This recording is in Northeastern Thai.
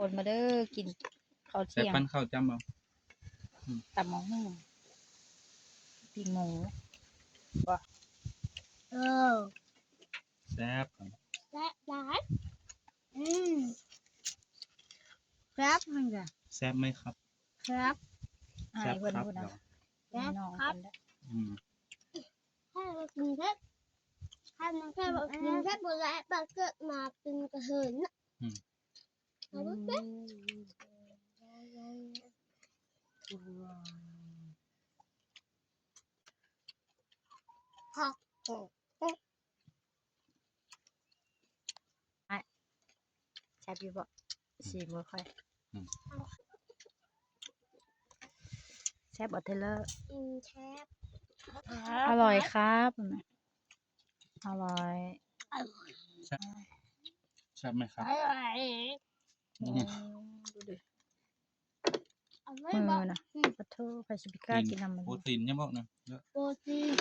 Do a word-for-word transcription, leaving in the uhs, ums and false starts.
คนมาเด้อ กินข้าว ใส่ เที่ยง ปั้นข้าวจ้ำเอา ตำมะฮุ่ง ปิ้งหมู เออ แซ่บครับ แซ่บหลายอืมแซ่บมันจ้ะ แซ่บไหมครับ แซ่บ อายเพิ่น ครับ พูดนะ เดี๋ยว พี่น้องกันเด้อ อืม ถ้าเรากินเผ็ดถ้ามันแค่บอกกินเผ็ดหมดแล้วปลาเกิดมาเป็นกระเหินน่ะ อืม เอาไปเถอะ ผัก แซ่บอยู่บ่ สีบ่ค่อย อืม แซ่บบ่เทเลอร์ อืมแซ่บ อร่อยครับ อร่อย แซ่บไหมครับ อร่อย อืม ดูดิ เอาไว้ มื บอก อนะปะโทไผสิไปกล้ากินนำมัน โปรตีนเนี่ยบอกนะเยอะ โปรตีน